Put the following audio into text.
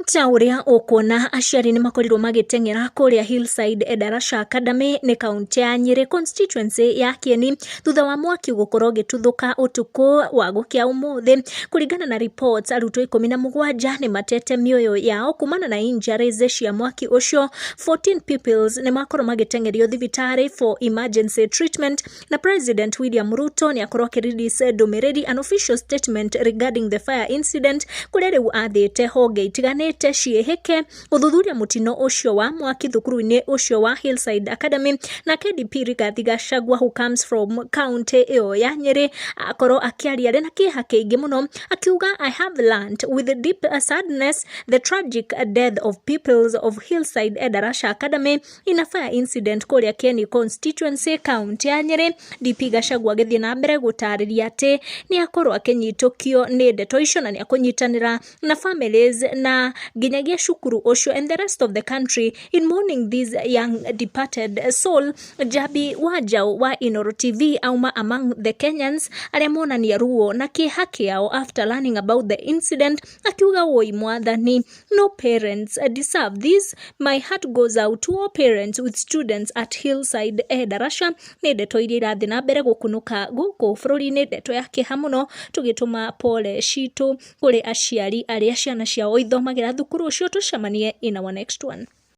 Ta ũrĩa ũkuona, aciari nĩ makorirwo magĩteng'era kũrĩa Hillside Endarasha Academy, nĩ kaũntĩ ya Nyĩrĩ, constituency ya Kieni, thutha wa mwaki gũkorwo ũgĩtuthũka ũtukũ wa gũkĩa ũmũthĩ. Kũringana na reports, arutwo 17 nĩ matete mĩoyo yao kumana na injuries cia mwaki ũcio. 14 pupils nĩ makorwo magĩteng'erio thibitarĩ for emergency treatment, na President William Ruto nĩ akorwo akĩ-release ndũmĩrĩri, an official statement regarding the fire incident, kũrĩa rĩu athĩte honge itiganĩte ciĩhĩke gũthuthuria mũtino ũcio wa mwaki thukuru-inĩ ũcio wa Hillside Academy. Na KDP Rigathi Gachagua, who comes from county ĩyo ya Nyĩrĩ, akorwo akĩaria arĩ na kĩeha kĩingĩ mũno, akiuga, "I have learned with deep sadness the tragic death of pupils of Hillside Endarasha Academy in a fire incident kũrĩa Kieni constituency, county ya Nyĩrĩ." DP Gachagua agĩthiĩ na mbere gũtarĩria atĩ nĩ akorwo akĩnyitũkio nĩ ndeto icio na nĩ akũnyitanĩra na families na nginyagia cukuru ũcio and the rest of the country in mourning this young departed soul. Jabi Wanjau wa Inoro TV auma among the Kenyans arĩa monania ruo na kĩeha kĩao after learning about the incident, akiuga, "Woi mwathani, no parents deserve this. My heart goes out to all parents with students at Hillside Endarasha." Nĩ ndeto iria irathiĩ na mbere gũkunũka gũkũ bũrũri-inĩ, ndeto ya kĩeha mũno, tũgĩtũma pole citũ kũrĩ aciari arĩa ciana ciao ithomagĩra thukuru ũcio. Tũcemanie in our next one.